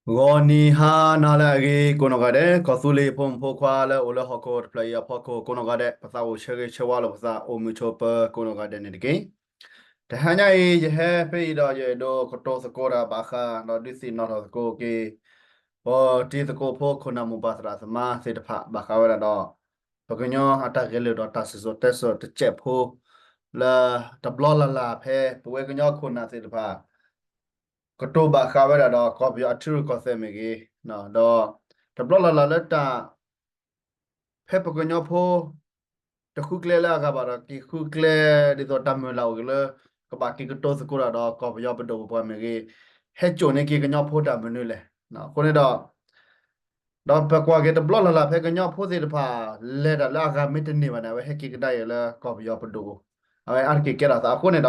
ဂီၤနံၤဟါနၤလၢအဂ့ၤ ကိးနီၢ်ဂၤဒဲး, ကီၢ်သူလ့ၤဖိမုၣ်ဖိခွါလၢအိၣ်လၢဟီၣ်ခိၣ်တဖျၢၣ်အံၤအဖီခိၣ် ကိးနီၢ်ဂၤဒဲး, ပသးအိၣ်ဆၢဂ့ၤဆၢဝါလိာ်ပသး အိၣ်မုာ်ဆိးပၢၤကိးနီၢ်ဂၤဒဲးန့ၣ်တက့ၢ်. တဟါညါအံၤ ယဟဲဖဲအံၤဒီး ယအဲၣ်ဒိးကတိၤသကိးတၢ်ဘၣ်ဃး ဒီးဒုးသ့ၣ်နီၣ်ထီၣ်သကိးက့ၤ ပတံၤသကိးဖိ ခိၣ်နၢ်မိၢ်ပၢ်သရၣ်သမါသ့ၣ်တဖၣ် ဘၣ်ဃးဝဲဒၣ်ဒီး ပကညီအတၢ်ဂဲၤလိာ်ဒီးတၢ်စံၣ်စိၤတဲစိၤတစဲးဖိ လၢတဘျီလၢ်လၢ်ဖဲ ပဝဲကညီခိၣ်နၢ်သ့ၣ်တဖၣ် ကတိၤဘၣ်ဃးဝဲဒၣ်ဒီး ကီၢ်ပယီၤအထံရူၢ်ကီၢ်သဲးမ့ၢ်ဂ့ၤ, ဒီးတဘျီလၢ်လၢ်လၢတၢ် ဖဲပကညီဖိ တဃုကျဲလၢအဂၤဘၣ်ဒီး က့ၤဃုကျဲ ဒ်သိးတၢ်မုၢ်လၢ်အိၣ်က့ၤလၢ ကဘၣ်က့ၤကတိၤသကိးတၢ်ဒီး ကီၢ်ပယီၤပဒိၣ်ပပှၢ်မ့ၢ်ဂ့ၤ, ဟဲစိာ်န့ၢ်က့ၤကညီဖိတၢ်မနုၤလဲၣ်. အဃိန့ၣ်ဒီး ဒီးပကွၢ်က့ၤတဘျီလၢ်လၢ်ဖဲကညီဖိသ့ၣ်တဖၣ် လဲၤတၢ်လၢအဂၤမ့ၢ်တန့ၢ်ဘၣ်န့ၣ် အဝဲဟဲက့ၤကဒါအီၤလၢကီၢ်ပယီၤပဒိၣ်အအိၣ်, အဝဲအါတက့ၢ်ကဲထီၣ်သးအဃိန့ၣ်ဒီး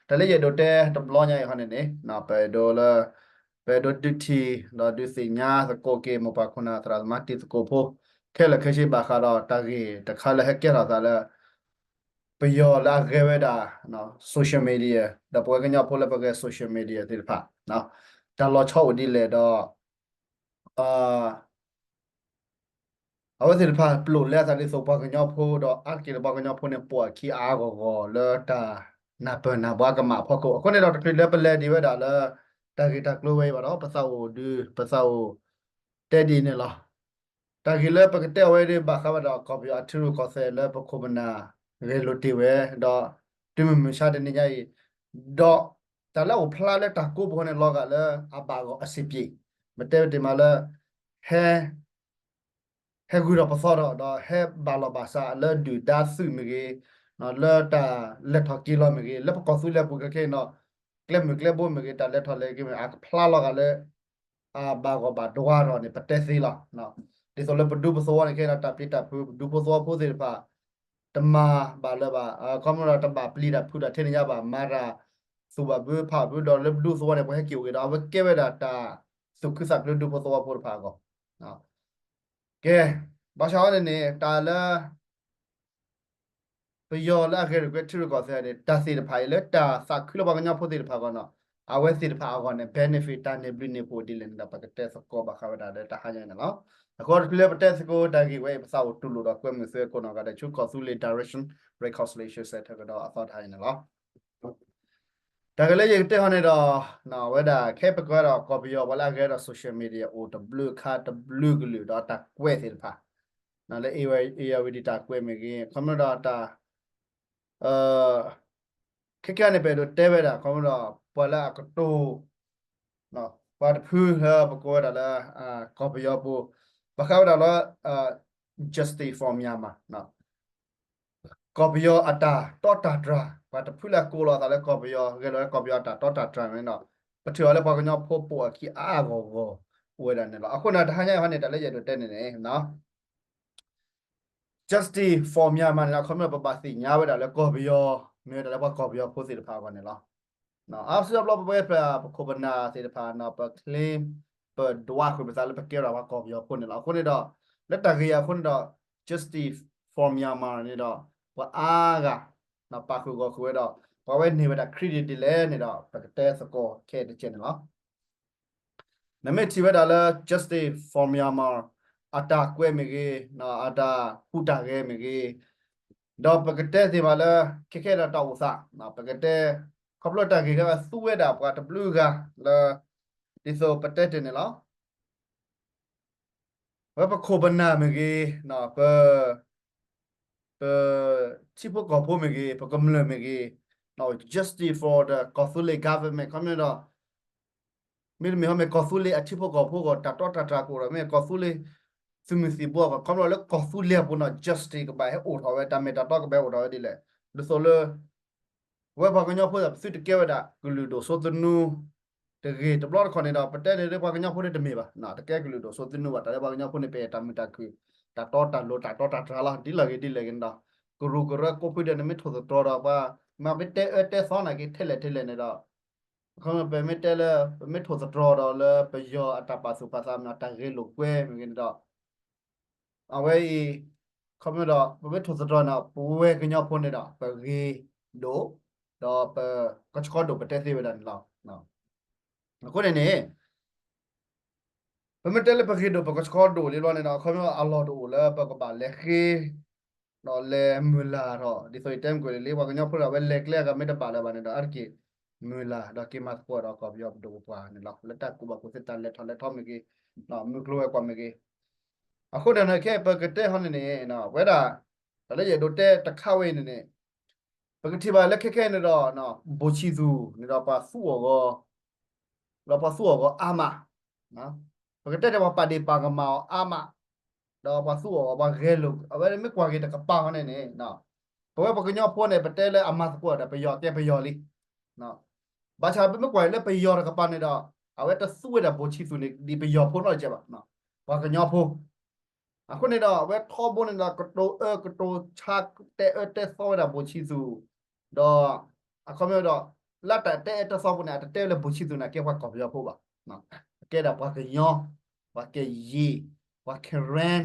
တၢ်လၢယအဲၣ်ဒိးတဲတဘျီညါအံၤဟီန့ၣ်န့ၣ် ပအဲၣ်ဒိးလၢ ပအဲၣ်ဒိးဒုးထံၣ် ဒီးဒုးသ့ၣ်ညါသကိးက့ၤ မိၢ်ပၢ်ခိၣ်နၢ်သရၣ်သမါတံၤသကိးဖိ ခဲလၢာ်ခဲဆ့ဘၣ်ဃးဒီးတၢ်ဂ့ၢ်တခါလၢဟဲကဲထီၣ်သးလၢ ပယီၤလၢအဂဲၤဝဲဒၣ် social media ဒီးပဝဲကညီဖိလၢပဂဲၤ social media သ့ၣ်တဖၣ် တၢ်လီၤဆီအိၣ်ဒ်လဲၣ်ဒီး အဝဲသ့ၣ်တဖၣ်ပျိာ်လဲအသးဒ်သိးပှၤကညီဖိဒီး အါတက့ၢ်ဒီးပှၤကညီဖိန့ၣ် ပိာ်အခံအါအါဂီၢ်ဂီၢ်လၢတၢ်နၢ်ပၢၢ်နၢ်ဘှါကမၣ်အဖီခိၣ် အဃိန့ၣ်ဒီး တချုးလၢပလဲၤဒံးဝဲဒၣ်လၢ တၢ်ဂ့ၢ်တၢ်ကျိၤဝဲအံၤဘၣ်ဒီး ပသးအိၣ်ဒုး ပသးအိၣ်တဲဒ်အံၤန့ၣ်လီၤ. တၢ်ဂ့ၢ်လၢပကတဲအဝဲဒၣ်ဘၣ်ဃးဝဲဒီး ကီၢ်ပယီၤအထံရူၢ်ကီၢ်သဲးလၢပခိၣ်ပနၢ်ဂဲၤလိာ်တ့ၢ်ဝဲ ဒီးတုၤမုၢ်မဆါတနံၤညါအံၤ ဒီးတၢ်လၢအအိၣ်ဖျါလၢတၢ်ကိးပူၤန့ၣ် လီၤဂာ်လၢအဘၣ်ဂီၢ်အဆင်ပြေ, ပတဲဝဲတ့ၢ်မးလၢ ဟဲ ဟဲဂုာ်ထီၣ်ပသီထီၣ် ဒီးဟဲဘၣ်လီၢ်ဘၣ်စးလၢဒုၣ်ဒါသုးမ့ၢ်ဂ့ၤ, လၢတၢ်လဲၤထီၣ်က့ၤလီၤမ့ၢ်ဂ့ၤ, လၢပကီၢ်သူလ့ၤပူၤခဲခဲအံၤဒီး ကျဲမုၢ်ကျဲဘိမ့ၢ်ဂ့ၤ, တၢ်လဲၤထီၣ်လဲၤက့ၤမ့ၢ်ဂ့ၤ အကဖျါလီၤဂာ်လၢ အဘၣ်ဂီၢ်ဘၣ်ဒွါထီၣ်န့ၣ် ပတဲသ့လီၤ. ဒ်သိးလၢပဒူဖိသဝီန့ၣ်ခဲဒီး တၢ်ပျံၤတၢ်ဖုး ပဒူဖိသဝီဖိသ့ၣ်တဖၣ် တမၤဘၣ်လၢၤဘၣ်, ခီဖျိဒီး တဘၣ်ပျံၤတၢ်ဖုးတၢ်ထဲန့ၣ်ညါဘၣ်, မၤတၢ်သူၣ်ဘၣ်ဘုဖးဘုဒီးလၢပဒူသဝီန့ၣ် ပှၤဟဲက့ၤအိၣ်ဂ့ၤဒီး အဝဲကဲဝဲဒၣ်တၢ်သူၣ်ခုသးခုလၢဒူဖိသဝီဖိတဖၣ်အဂီၢ် ကဲ, ဘၣ်ဆၣ်အီၤန့ၣ်န့ၣ် တၢ်လၢ ပယီၤလၢအဂဲၤလိာ်ကွဲထံရူၢ်ကီၢ်သဲးန့ၣ် တၢ်သ့ၣ်တဖၣ်အံၤလၢတၢ်သးခုလၢပှၤကညီဖိသ့ၣ်တဖၣ်အဂီၢ်န့ၣ်, အဝဲသ့ၣ်တဖၣ်အဂီၢ်န့ၣ် benefit တၢ်န့ၢ်ဘျုးန့ၢ်ဖှိၣ်ဒ်လဲၣ်န့ၣ်ဒီး ပကတဲသကိးဘၣ်ဃးဝဲဒၣ်လၢတဟါညါအံၤန့ၣ်လီၤ. အဃိတချုးလၢပတဲသကိးတၢ်ဂ့ၢ်ဝဲအံၤ ပသးအိၣ်တူၢ်လိာ်ဒီးကွဲမုာ်သုကိးနီၢ်ဂၤဒဲး ဆူကီၢ်သူလ့ၤ Direction Reconciliation Centre ကဒီးအသီတဟါအံၤန့ၣ်လီၤ. တၢ်ဂ့ၢ်လၢယကတဲဟီန့ၣ်ဒီး ဝဲဒၣ်ခဲပကွၢ်ဒီးကီၢ်ပယီၤပှၤလၢအဂဲၤဒီး social media အိၣ်တဘျုးခါတဘျုးကလုာ်ဒီးတၢ်ကွဲးသ့ၣ်တဖၣ် လၢ အ့ၣ်ဝဲဒံးတၢ်ကွဲးမ့ၢ်ဂ့ၤ ခီဖျိဒီးတၢ် ခဲကနံၣ်အံၤန့ၣ် ပအဲၣ်ဒိးတဲဝဲဒၣ် ခီဖျိဒီး ပှၤလၢအကတိၤ ပှၤတဖုလၢပကိးဝဲဒၣ်လၢ ကီၢ်ပယီၤပူၤ ဘၣ်ဃးဝဲဒၣ်လၢ Justice for Myanmar ကီၢ်ပယီၤအတၢ်တီတၢ်တြၢ် ပှၤတဖုလၢအကိးလီၤအသးလၢကီၢ်ပယီၤ ဂဲၤလိာ်လၢကီၢ်ပယီၤအတၢ်တီတၢ်တြၢ်န့ၣ်ဒီး ပထံၣ်အီၤလၢပှၤကညီဖိပိာ်အခံအါအါဂီၢ်ဂီၢ်အိၣ်ဝဲဒၣ်န့ၣ်လီၤ. အဃိန့ၣ် တဟါညါအံၤဟီန့ၣ် တၢ်လၢယအဲၣ်ဒိးတဲန့ၣ်န့ၣ် Justice for Myanmar န့ၣ် အခီပညီ ပဘၣ်သ့ၣ်ညါဝဲဒၣ်လၢကီၢ်ပယီၤ မ့ၢ်ဝဲဒၣ်လၢပှၤကီၢ်ပယီၤဖိသ့ၣ်တဖၣ်အဂီၢ်န့ၣ်လီၤ. အါစုအါဘျီ ပဝဲပခိၣ်ပနၢ်သ့ၣ်တဖၣ်န့ၣ် ပ claim ပဒွးဃုာ်ပသးလၢပကဲဝဲဒၣ်ပှၤကီၢ်ပယီၤဖိန့ၣ်လီၤ. အဃိန့ၣ်ဒီး လၢတၢ်ဂ့ၢ်အံၤအဃိန့ၣ်ဒီး Justice for Myanmar န့ၣ်ဒီး ပှၤအါဂၤ ပာ်ဃုာ်ဂီၢ်ဃုာ်ဝဲဒီး ပှၤဝဲန့ၢ်ဝဲဒၣ် credit ဒ်လဲၣ်န့ၣ်ဒီး ပကတဲသကိးခဲအံၤတကဲးန့ၣ်လီၤ. နမ့ၢ်ထံၣ်ဝဲဒၣ်လၢ Justice for Myanmar အတၢ်ကွဲးမ့ၢ်ဂ့ၤ, အတၢ်ဟူးတၢ်ဂဲၤမ့ၢ်ဂ့ၤ, ဒီးပကတဲသ့မးလၢ ခဲခဲဒီးတၢ်အိၣ်သး, ပကတဲ ခီဖျိတၢ်ဂ့ၢ်ခဲအံၤသူဝဲဒၣ်ပှၤတဘျုးဂၤလၢ ဒ်သိးပတဲတ့ၢ်န့ၣ်လီၤ. ဝဲပခိၣ်ပနၢ်မ့ၢ်ဂ့ၤ, ပ ပထံဖိကီၢ်ဖိမ့ၢ်ဂ့ၤ, ပကမျၢၢ်မ့ၢ်ဂ့ၤ, justice for the ကီၢ်သူလ့ၤ government ခီမ့ၢ်ဒီး မ့တမ့ၢ်ဟီမ့ၢ်ကီၢ်သူလ့ၤအထံဖိကီၢ်ဖိအဂီၢ် တၢ်တီတၢ်တြၢ်ကအိၣ်ဒီး မ့ၢ်ကီၢ်သူလ့ၤသုးမုၢ်သံၣ်ဘိအဂီၢ် ခီဖျိလၢကီၢ်သူလ့ၤအပူၤန့ၣ် justice ကဘၣ်ဟဲအိၣ်ထီၣ်ဝဲ တၢ်မ့ၢ်တၢ်တီကဘၣ်ဟဲအိၣ်ထီၣ်ဝဲဒ်လဲၣ်. ဒ်သိးလၢ ပဝဲပှၤကညီဖိသ့ၣ် ပသုတကဲဝဲဒၣ်ကလုာ်ဒိၣ်စိသနူ တဂ့ၤ တဘျီတခီၣ်န့ၣ်ဒီး ပတဲန့ၣ်လၢပှၤကညီဖိန့ၣ်တမ့ၢ်ဘၣ်, တကဲကလုာ်ဒိၣ်စိသနူဘၣ်, တၢ်လၢပှၤကညီဖိန့ၣ် ပအဲၣ်တၢ်မုာ်တၢ်ခုၣ် တၢ်တီတၢ်လိၤ တၢ်တီတၢ်တြၢ်လီၤ. ဒ်လဲၣ်ဂ့ၤဒ်လဲၣ်ဂ့ၤန့ၣ်ဒီး ကရူၢ်ကရၢကိးဖုဒဲးန့ၣ် မ့ၢ်ထိၣ်သတြီၤဒီးပှၤ မ့ၢ်ပတဲအၢတဲသီနာ်က့ ထဲလဲၣ်ထဲလဲၣ်န့ၣ်ဒီး ခီမ့ၢ်ပမ့ၢ်တဲလၢ ပမ့ၢ်ထိၣ်သတြီၤဒီးလၢပယီၤအတၢ်ပာ်သူၣ်ပာ်သးမ့ၢ် တၢ်ဂဲၤလိာ်ကွဲမ့ၢ်ဂ့ၤန့ၣ်ဒီး အဝဲအံၤ ခီမ့ၢ်ဒီး ပမ့ၢ်ထိၣ်သတြီၤန့ၣ် ပဝဲကညီဖိန့ၣ်ဒီး ပဂ့ၤဒိၣ် ဒီးပကဆှီဒိၣ် ပတဲသ့ဝဲဒၣ်န့ၣ်လီၤ. အဃိန့ၣ်န့ၣ် ပမ့ၢ်တဲလၢပဂ့ၤဒိၣ်ပကဆှီဒိၣ်လံဘျီန့ၣ်ဒီး အခီပညီအလီၢ်တအိၣ်လၢပကဘၣ်လဲၤဃ့ ဒီးလဲၤမုၢ်လၢ်ထီၣ် ဒ်သိးယတဲမုၢ်ကီၢ်လံလံ ပှၤကညီဖိဒီး အဝဲလဲၤကျဲအဂၤမ့ၢ်တဘၣ်လၢၤဘၣ်န့ၣ်ဒီး အါတက့ၢ်မုၢ်လၢ် ဒီးက့ၤမၤသကိးဒီးကီၢ်ပယီၤပဒိၣ်ပပှၢ်န့ၣ်လီၤ. လၢတၢ်ကူၣ်ဘၣ်ကူၣ်သ့တၢ်လဲၤထီၣ်လဲၤထီမ့ၢ်ဂ့ၤ, မုၢ်ကျိၤဝဲၤကွာ်မ့ၢ်ဂ့ၤ, အဃိန့ၣ် ခဲအံၤပကတဲဟီန့ၣ်န့ၣ် ဝဲဒၣ် တၢ်လၢယအဲၣ်ဒိးတဲတခါဝဲအံၤန့ၣ်န့ၣ် ပကထံၣ်ဘၣ်လၢခဲခဲအံၤန့ၣ်ဒီး ဘိၣ်ဆံသူၣ်န့ၣ်ဒီးပှၤသူအီၤဂီၤ ဒီးပှၤသူအီၤဂီၤအါမး, ပကတဲတဲပှၤပာ်ဒ့ၣ်ပာ်ကမၣ်အီၤအါမး, ဒီးပှၤသူအီၤဂီၤပှၤဂဲၤလိာ် အဝဲမ့ၢ်ကွၢ်က့ၤတကပၤဃီန့ၣ်န့ၣ် ပဝဲပှၤကညီဖိန့ၣ် ပတဲလၢအမၤသကိးဒီးပယီၤကဲပယီၤလံ. ဘၣ်ဆၣ်ပမ့ၢ်ကွၢ်လၢပယီၤတကပၤန့ၣ်ဒီး အဝဲတသူဝဲဒၣ်ဘိၣ်ဆံသူၣ်န့ၣ် ဒ်ပယီၤဖိနီတကဲးဘၣ်, ပှၤကညီဖိ အဃိန့ၣ်ဒီး အဝဲထီဘိန့ၣ်ဒီး ကတိၤအၢကတိၤဆါ တဲအၢတဲသီဝဲဒၣ်ဘိၣ်ဆံသူၣ်, ဒီး အခီပညီဒီး လၢတၢ်တဲအၢတဲသီပူၤန့ၣ် အတတဲဝဲလၢဘိၣ်ဆံသူၣ်န့ၣ် အကဲပှၤကီၢ်ပယီၤဖိဘၣ်, အကဲဒၣ်ပှၤကညီ, ပှၤကယံာ်, ပှၤ Karen,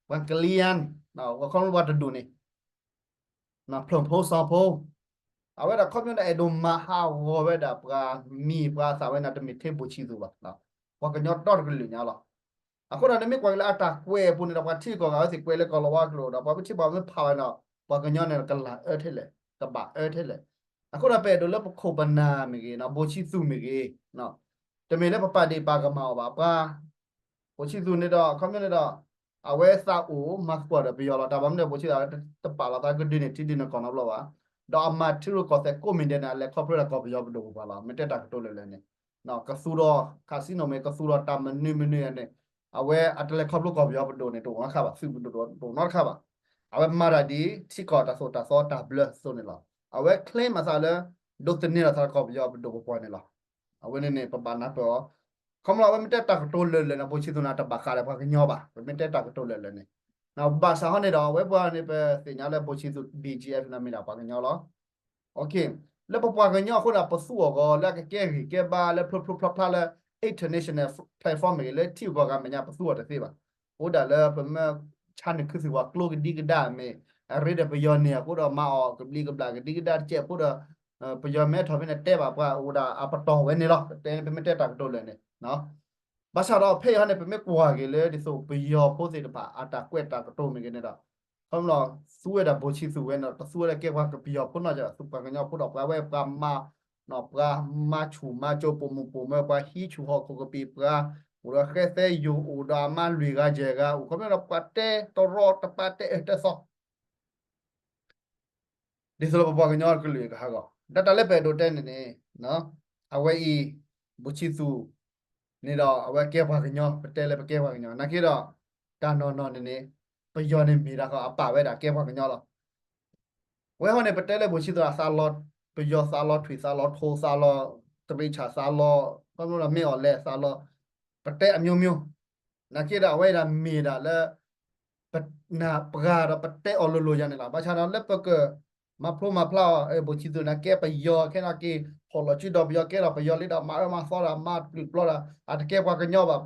ပှၤ Kalian, အခီပညီပှၤတဒူၣ်န့ၣ် ဖျၢၣ်ဖိစီၤဖိ, အဝဲဒၣ်ခီပညီန့ၣ် အဲၣ်ဒိးမၤဟးဂီၤဝဲဒၣ်ပှၤမံၤပှၤအသးဝဲန့ၣ် တမ့ၢ်ထဲဘိၣ်ဆံသူၣ်ဘၣ်, ပှၤကညီဒီတကလုာ်ညါလီၤ. အဃိဒီးနမ့ၢ်ကွၢ်က့ၤလၢအတၢ်ကွဲးအပူၤန့ၣ်ဒီး ပှၤထံကီၢ်ဂၤဝဲသ့ၣ်ကွဲးလၢကီၢ်လီၤဝါကျိာ်ဒီး ပှၤမ့ၢ်ထံၣ်ဘၣ်မ့ၢ်ဖးဝဲဒီး ပှၤကညီန့ၣ်ကလၤအၢထဲလဲၣ်, ကဘၣ်အၢထဲလဲၣ်. အဃိဒီးပအဲၣ်ဒိးလၢပခိၣ်ပနၢ်မ့ၢ်ဂ့ၤ, ဘိၣ်ဆံသူၣ်မ့ၢ်ဂ့ၤ, တမ့ၢ်လၢပပာ်ဒ့ၣ်ပာ်ကမၣ်အီၤဘၣ်, ပှၤ ဘိၣ်ဆံသူၣ်န့ၣ်ဒီး ခီပညီန့ၣ်ဒီး အဝဲသးအိၣ်မၤသကိးဒီးပယီၤလီၤ. တၢ်ဘၣ်မနုၤဘိၣ်ဆံသူၣ် အဝဲတပာ်လီၤသးကဒုးန့ၢ်ထံဒုးန့ၢ်ကီၢ်နီတဘျီဘၣ်, ဒီးအမၤထံရူၢ်ကီၢ်သဲးကိးမံၤဒဲးန့ၣ် အလဲၤခီဖျိဒၣ်ကီၢ်ပယီၤပဒိၣ်ပပှၢ်လီၤ. မ့ၢ်တဲတၢ်ကတိၤလၢာ်လၢာ်န့ၣ် ကသူဒီး casino မ့ၢ် ကသူဒီးတၢ်မနုၤမနုၤန့ၣ် အဝဲအတလဲၤခီဖျိကီၢ်ပယီၤပဒိၣ်န့ၣ် တအိၣ်နီတခါဘၣ်, သုးပဒိၣ်တအိၣ်နီတခါဘၣ်. အဝဲမၤတၢ်ဒ်ထံကီၢ်တၢ်သိၣ်တၢ်သီတၢ်ဘျၢအသိးန့ၣ်လီၤ. အဝဲ claim အသးလၢ ဒိးသန့ၤလီၤသးကီၢ်ပယီၤပဒိၣ်ပပှၢ်န့ၣ်လီၤ. အဝဲန့ၣ်န့ၣ် ပဘၣ်နၢ်ပၢၢ်အီၤ, ခီဖျိလၢအဝဲမ့ၢ်တဲတၢ်ကတိၤလၢာ်လၢာ်န့ၣ် ဘိၣ်ဆံသူၣ်န့ၣ် တဘၣ်ဃးဒီးပှၤကညီဘၣ်, ပမ့ၢ်တဲတၢ်ကတိၤလၢာ်လၢာ်န့ၣ် ဘၣ်ဆၣ်ဟီန့ၣ်ဒီး အဝဲပှၤန့ၣ် ပသ့ၣ်ညါလၢဘိၣ်ဆံသူၣ် BGF န့ၣ်မ့ၢ်ဒၣ်ပှၤကညီလီၤ. လၢပပှၤကညီအဃိန့ၣ် ပသူအီၤဂီၤလၢအကကဲဂ့ၤကဲဘါလၢဖျိဖျိဖျါဖျါလၢ international platform မ့ၢ်ဂ့ၤ လၢထံဂုၤကီၢ်ဂၤမဲာ်ညါ ပသူအီၤတသ့ဘၣ်. အိၣ်ဒၣ်လၢပမ့ၢ် ဆါန့ၢ်ခူသူၣ်ပှၤကျိကဒံကဒါမ့ၢ် အရ့ဒီးပယီၤန့ၣ်အဃိဒီး မၤအီၤကဘျံးကဘျၣ်ကဒံကဒါတကဲးဖိဒီး ပယီၤမ့ၢ်ထီၣ်ဖဲန့ၣ်တဲဘၣ်ပှၤအိၣ်ဒၣ်အပတီၢ်ဝဲန့ၣ်လီၤ. ပတဲပမ့ၢ်တဲတၢ်ကတိၤလၢာ်န့ၣ် ဘၣ်ဆၣ်ဒီးဖဲအံၤဟီန့ၣ် ပမ့ၢ်ကွၢ်က့ၤလၢဒ်သိးပယီၤဖိသ့ၣ်တဖၣ် အတၢ်ကွဲးတၢ်ကတိၤမ့ၢ်ဂ့ၤန့ၣ်ဒီး ခီဖျိသူဝဲဒၣ်ဘိၣ်ဆံသူၣ်ဝဲန့ၣ်ဒီး တသူဝဲဒၣ်ကဲပှၤကပယီၤဖိနီၢ်ကီၢ် သူပှၤကညီဖိဒီးပှၤဝဲပှၤမၤ ပှၤမၤဆူၣ်မၤစိးပိာ်မုၣ်ပိာ်မၢၤ ပှၤဟံးဆူၣ်ဟီၣ်ခိၣ်ကပံာ် ပှၤအိၣ်ဒီးဃဲသဲယိာ် အိၣ်ဒီးအမါလွံၢ်ဂၤယဲၢ်ဂၤ အိၣ်ခီဖျိဒီးပှၤတဲတရီတပါတဲအၢတဲသီ ဒ်သိးလၢပပှၤကညီကလုာ်ကဟးဂီၤ ဒီးတၢ်လၢပအဲၣ်ဒိးတဲန့ၣ်န့ၣ် အဝဲအံၤ ဘိၣ်ဆံသူၣ်န့ၣ်ဒီး အဝဲကဲပှၤကညီ ပတဲလၢပကဲပှၤကညီ နာ်က့ဒီး တၢ်နီၢ်နီၢ်န့ၣ်န့ၣ် ပယီၤန့ၣ်မ့ၢ်ဒၣ်ဃီအပာ်ဝဲဒၣ်ကဲပှၤကညီလီၤ. ဝဲဟီန့ၣ် ပတဲလၢဘိၣ်ဆံသူၣ်အသးလီ ပယီၤသးလီ ထွံၣ်သးလီ ထိၣ်သးလီ တရံးဆၣ်သးလီ ခီဖျိဒီးမ့ၢ်အီၤလဲၤသးလီ ပတဲအမျိုးမျိုး နာ်က့ဒီးအဝဲဒၣ်မ့ၢ်ဒၣ်လၢ ပနၢ်ပှၤဒီးပတဲအီၤလိၤလိၤယါန့ၣ်လီၤ. ဘၣ်ဆၣ်ဒီးလၢပက မၤဖျိမၤဖျါအီၤ ဘိၣ်ဆံသူၣ်န့ၣ် ကဲပယီၤခဲနာ်က့ ဖီၣ်လီၤစုဒီးပယီၤ ကဲဒီးပယီၤလံဒီး မၤအၢမၤသီဒီး မၤပျုၢ်ပျီဒီး အတကဲပှၤကညီဘၣ်